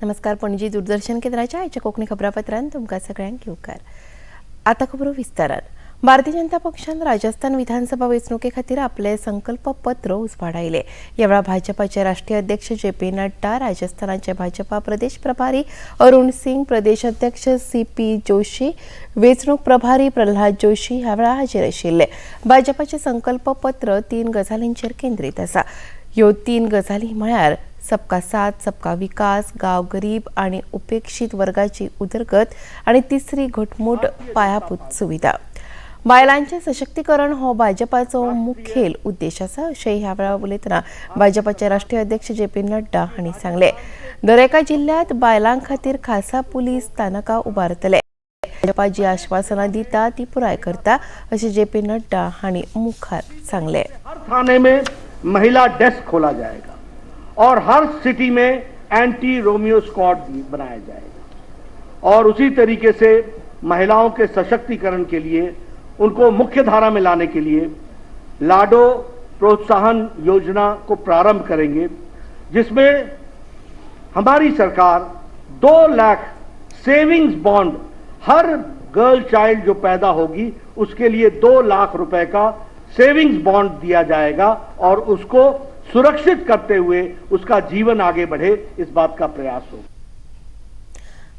नमस्कार, पणजी दूरदर्शन केंद्राच्या आयच्या कोंकणी खबरापत्रांत तुमकां सगळ्यांक येवकार. आतां खबरो विस्तारान. भारतीय जनता पक्षान राजस्थान विधानसभा वेंचणुके खातीर आपले संकल्प पत्र उजवाडायले. ह्या वेळार भाजपाचे राष्ट्रीय अध्यक्ष जे पी नड्डा, राजस्थानाचे भाजपा प्रदेश प्रभारी अरुण सिंग, प्रदेश अध्यक्ष सी पी जोशी, वेंचणूक प्रभारी प्रल्हाद जोशी ह्या वेळार हाजीर आशिल्ले. भाजपाचे संकल्प पत्र तीन गजालींचेर केंद्रीत आसा. ह्यो तीन गजाली म्हळ्यार सबका साथ सबका विकास, गांव गरीब आनी उपेक्षीत वर्गाची उदरगत आनी तिसरी घटमूट पायाभूत सुविधा. बायलांचें सशक्तीकरण हो भाजपाचो मुखेल उद्देश आसा, अशें ह्या वेळार उलयतना भाजपाचे राष्ट्रीय अध्यक्ष जे पी नड्डा हांणी सांगलें. दरेका जिल्ल्यांत बायलां खातीर खासा पुलीस स्थानकां उबारतले. भाजपा जी आश्वासनां दिता ती पुराय करता, अशें जे पी नड्डा हांणी मुखार सांगलें. हर थाने में महिला डेस्क खोला जाएगा और हर सिटी में एंटी रोमियो स्क्वाड भी बनाया जाएगा और उसी तरीके से महिलाओं के सशक्तिकरण के लिए, उनको मुख्य धारा में लाने के लिए लाडो प्रोत्साहन योजना को प्रारंभ करेंगे, जिसमें हमारी सरकार 2 लाख सेविंग्स बॉन्ड, हर गर्ल चाइल्ड जो पैदा होगी उसके लिए 2 लाख रुपए का सेविंग्स बॉन्ड दिया जाएगा और उसको सुरक्षित करते हुए उसका जीवन आगे बढ़े, इस बात का प्रयास होगा.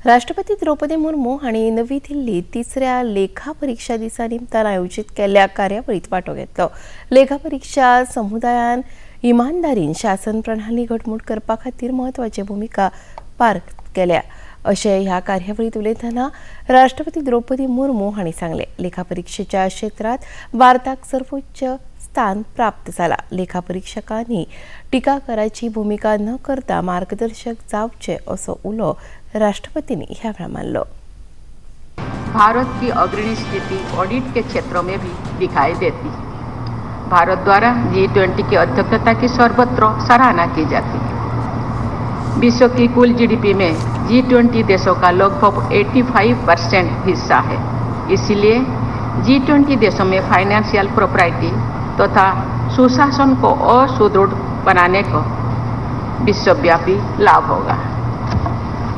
राष्ट्रपती द्रौपदी मुर्मू हांणी नवी दिल्लीत तिसऱ्या लेखा परिक्षा दिसा निमतान आयोजीत केल्ल्या कार्यावळीत वांटो घेतलो. लेखा परिक्षा समुदायान इमानदारीन शासन प्रणाली घटमूट करपा खातीर म्हत्वाची भुमिका पार केल्या, अशें ह्या कार्यावळीत उलयतना राष्ट्रपती द्रौपदी मुर्मू हांणी सांगलें. लेखा परिक्षेच्या क्षेत्रांत भारताक सर्वोच्च स्थान प्राप्त जाला. लेखा परिक्षकांनी टिकाकाराची भुमिका न करता मार्गदर्शक जावचे, असो उलो राष्ट्रपतींनी ह्या वेळार मारलो. भारत की अग्रणी स्थिति ऑडिट के क्षेत्रों में भी दिखाई देती है. भारत द्वारा जी 20 की अध्यक्षता की सर्वत्र सराहना की जाती है. विश्व की कुल जीडीपी में जी 20 देशों का लगभग 85% हिस्सा है. इसलिए जी 20 देशों में फाइनेंशियल प्रोप्राइटी तथा सुशासन को और सुदृढ़ बनाने को विश्वव्यापी लाभ होगा.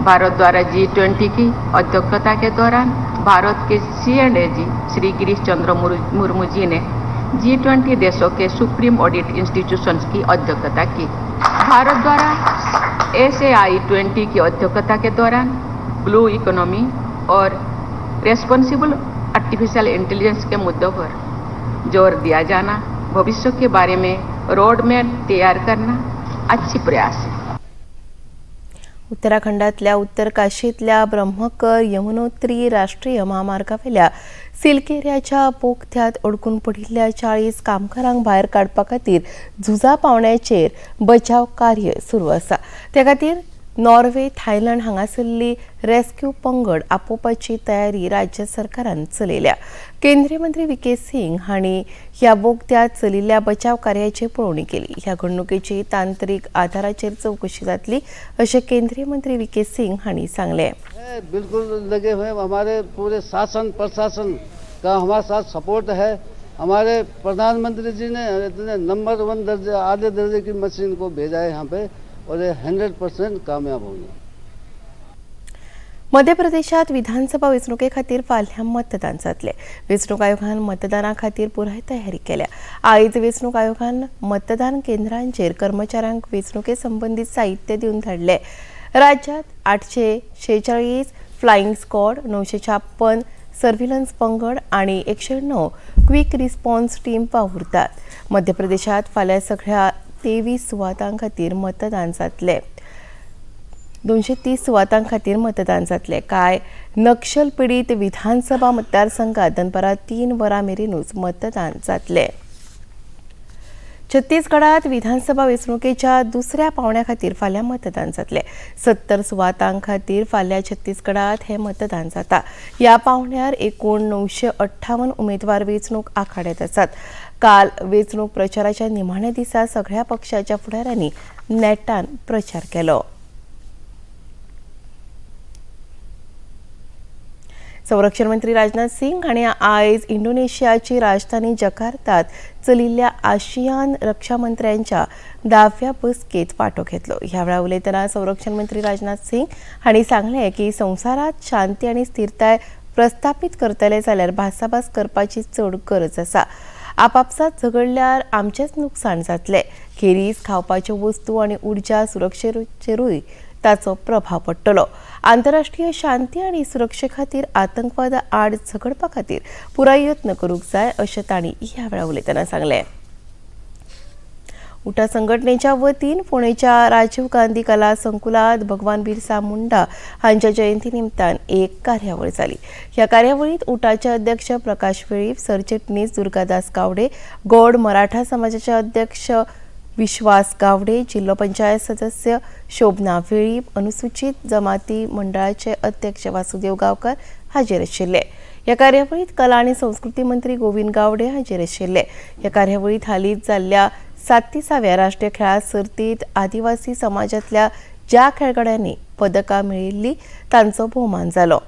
भारत द्वारा जी 20 की अध्यक्षता के दौरान भारत के सी एंड ए जी श्री गिरीश चंद्र मुर्मू जी ने जी 20 देशों के सुप्रीम ऑडिट इंस्टीट्यूशंस की अध्यक्षता की. भारत द्वारा एस ए आई 20 की अध्यक्षता के दौरान ब्लू इकोनॉमी और रेस्पॉन्सिबल आर्टिफिशियल इंटेलिजेंस के मुद्दों पर जोर दिया जाना, भविष्य के बारे में रोड मैप तैयार करना अच्छी प्रयास है. उत्तराखंडातल्या उत्तर काशीतल्या ब्रह्मकर यमुनोत्री राष्ट्रीय महामार्गावेल्या सिल्केऱ्याच्या बोगद्यांत अडकून पडिल्ल्या 40 कामगारांक भायर काडपा खातीर झुजा पावण्याचेर बचाव कार्य सुरू आसा. ते खातीर नॉर्वे, थायलंड हांगासरली रेस्क्यू पंगड आपोवपाची तयारी राज्य सरकारान चलयल्या. केंद्रीय मंत्री व्ही के सिंग हांणी ह्या बोगद्यांत चलिल्ल्या बचाव कार्याची पळोवणी केली. ह्या घडणुकेची तांत्रीक आधाराचेर चवकशी जातली, अशें केंद्रीय मंत्री व्ही के सिंग हांणी सांगलें. है, बिल्कुल लगे हुए हैं. हमारे पूरे शासन प्रशासन का हमारे साथ सपोर्ट है. हमारे प्रधानमंत्री जी ने इतने नंबर वन दर्जे, आधे दर्जे की मशीन को भेजा है यहाँ पे और ये 100% कामयाब होंगे. मध्य प्रदेशात विधानसभा वेंचणुके खातीर फाल्यां मतदान जातलें. वेंचणूक आयोगान मतदाना खातीर पुराय तयारी केल्या. आयज वेंचणूक आयोगान मतदान केंद्रांचेर कर्मचाऱ्यांक वेंचणुके संबंदीत साहित्य दिवन धाडलें. राज्यात 846 फ्लायिंग स्क्वॉड, 956 सर्व्हिलन्स पंगड आनी 109 क्विक रिस्पॉन्स टीम वावुरतात. मध्य प्रदेशात फाल्यां सगळ्या 23 सुवातां खातीर मतदान जातलें. 230 सुवातां खातीर मतदान जातलें. कांय नक्षल पिडीत विधानसभा मतदारसंघात दनपारां 3 वरां मेरेनूच मतदान जातलें. छत्तीसगडात विधानसभा वेंचणुकेच्या दुसऱ्या पावंड्या खातीर फाल्यां मतदान जातलें. 70 सुवातां खातीर फाल्यां छत्तीसगडात हें मतदान जाता. ह्या पावंड्यार एकूण 958 उमेदवार वेंचणूक आखाड्यात आसात. काल वेंचणूक प्रचाराच्या निमाण्या दिसा सगळ्या पक्षाच्या फुडाऱ्यांनी नेटान प्रचार केलो. संरक्षण मंत्री राजनाथ सिंग हांणी आयज इंडोनेशियाची राजधानी जकार्तात चलिल्ल्या आशियान रक्षा मंत्र्यांच्या 10व्या बसकेत वांटो घेतलो. ह्या वेळार उलयतना संरक्षण मंत्री राजनाथ सिंग हांणी सांगलें की संवसारांत शांती आनी स्थिरताय प्रस्थापीत करतले जाल्यार भासाभास करपाची चड गरज आसा. आपापसात झगडल्यार आमचेंच नुकसाण जातलें. खेरीज खावपाच्यो वस्तू आनी उर्जा सुरक्षेचेरूय ताचो प्रभाव पडटलो. आंतरराष्ट्रीय शांती आनी सुरक्षे खातीर आतंकवादा आड झगडपा खातीर पुराय यत्न करूंक जाय अशें तांणी ह्या वेळार उलयतना सांगलें. उटा संघटनेच्या वतीन पुणेच्या राजीव गांधी कला संकुलात भगवान बिरसा मुंडा हांच्या जयंती निमतान एक कार्यावळ जाली. ह्या कार्यावळीत उटाचे अध्यक्ष प्रकाश वेळीप, सरचिटणीस दुर्गादास गावडे, गौड मराठा समाजाचे अध्यक्ष विश्वास गावडे, जिल्हो पंचायत सदस्य शोभना वेळीप, अनुसूचित जमाती मंडळाचे अध्यक्ष वासुदेव गांवकर हाजीर आशिल्ले. ह्या कार्यावळीत कला आनी संस्कृती मंत्री गोविंद गावडे हाजीर आशिल्ले. ह्या कार्यावळीत हालींच जाल्ल्या 37व्या राष्ट्रीय खेळां सर्तीत आदिवासी समाजांतल्या ज्या खेळगड्यांनी पदकां मेळिल्लीं तांचो भोवमान जालो.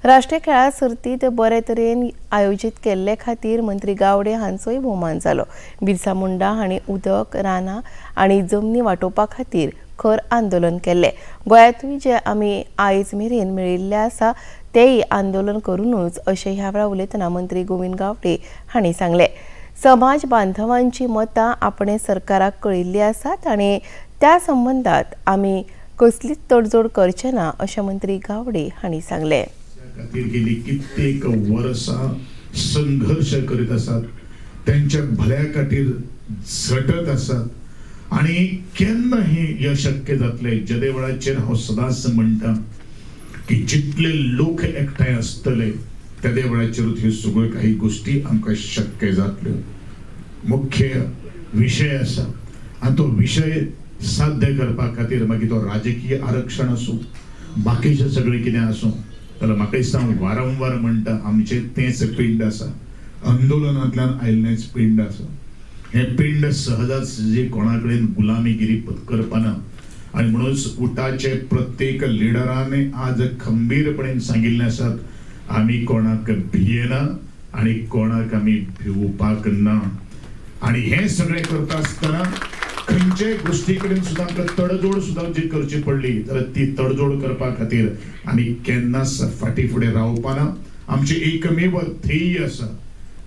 राष्ट्रीय खेळां सर्तीत बरे तरेन आयोजीत केल्ले खातीर मंत्री गावडे हांचोय भोवमान जालो. बिरसा मुंडा हांणी उदक, रानां आनी जमनी वाटोवपा खातीर खर आंदोलन केल्लें. गोंयांतूय जे आमी आयज मेरेन मेळिल्लें आसा तेंय आंदोलन करुनूच अशें ह्या वेळार उलयतना मंत्री गोविंद गावडे हांणी सांगलें. समाज बांधवांची मतां आपणें सरकाराक कळिल्लीं आसात आनी त्या संबंदांत आमी कसलीच तडजोड करचे ना अशें मंत्री गावडे हांणी सांगलें. खातीर गेली कित्येक वर्सां संघर्श करीत आसात, त्यांच्या भल्या खातीर झटत आसात आनी केन्ना हें यश शक्य जातलें, जेदे वेळाचेर हांव सदांच म्हणटा की जितले लोक एकठांय आसतले तेदे वेळाचेरूच ह्यो सगळ्यो काही गोश्टी आमकां शक्य जातल्यो. मुख्य विशय आसा आनी तो विशय साध्य करपा खातीर मागीर तो राजकीय आरक्षण आसूं, बाकीचें सगळें कितें आसूं, जाल्यार म्हाका दिसता हांव वारंवार म्हणटा, आमचें तेंच पिंड आसा, आंदोलनांतल्यान आयिल्लेंच पिंड आसा. हें पिंड सहजाच जे कोणा कडेन गुलामीगिरी करपाना आनी म्हणूनच उटाचे प्रत्येक लिडरान आज खंबीरपणेन सांगिल्लें आसात, आमी कोणाक भियेना आनी कोणाक आमी भिवपाक ना. आनी हें सगळें करता आसतना खंयच्याय गोश्टी कडेन सुद्दां आमकां तडजोड सुद्दां जी करची पडली जाल्यार ती तडजोड करपा खातीर आमी केन्नाच फाटीं फुडें रावपाना. आमचें एकमेव ध्येय आसा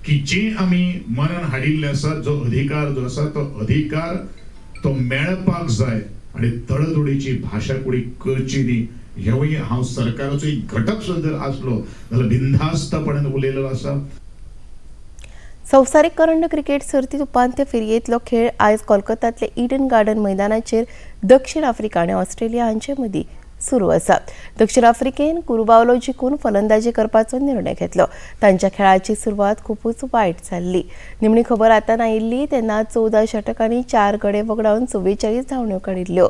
की जे आमी मनान हाडिल्लें आसा, जो अधिकार जो आसा तो अधिकार तो मेळपाक जाय आनी तडजोडीची भाशा कोणी करची न्ही. हेवूय हांव सरकाराचो एक घटक सुद्दां जर आसलो जाल्यार बिनधास्तपणान उलयलेलो आसा. संवसारीक करंड क्रिकेट सर्तीत उपांत्य फेरयेंतलो खेळ आयज कोलकातांतले इडन गार्डन मैदानाचेर दक्षिण आफ्रिका आनी ऑस्ट्रेलिया हांचे मदीं सुरू आसा. दक्षिण आफ्रिकेन कुरुबावलो जिखून फलंदाजी करपाचो निर्णय घेतलो. तांच्या खेळाची सुरवात खुबूच वायट जाल्ली. निमणी खबर आतां आयिल्ली तेन्ना 14 षटकांनी 4 गडे वगडावन 44 धांवड्यो काडिल्ल्यो.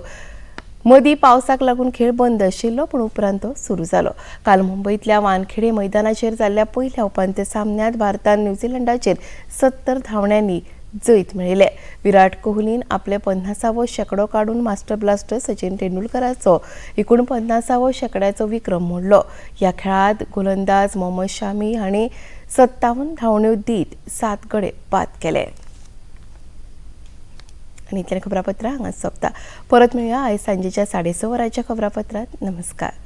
मदीं पावसाक लागून खेळ बंद आशिल्लो, पूण उपरांत तो सुरू जालो. काल मुंबयतल्या वानखेडे मैदानाचेर जाल्ल्या पयल्या उपांत्य सामन्यांत भारतान न्यूझीलंडाचेर 70 धांवड्यांनी जैत मेळयलें. विराट कोहलीन आपले 50वो शेंकडो काडून मास्टर ब्लास्टर सचिन तेंडुलकराचो 49वो शेंकड्याचो विक्रम मोडलो. ह्या खेळांत गोलंदाज मोहम्मद शामी हांणी 57 धांवड्यो दीत 7 गडे बाद केले. आनी इतल्यान खबरापत्रां हांगा सोंपता. परत मेळुया आयज सांजेच्या 6:30 वरांच्या खबरापत्रांत. नमस्कार.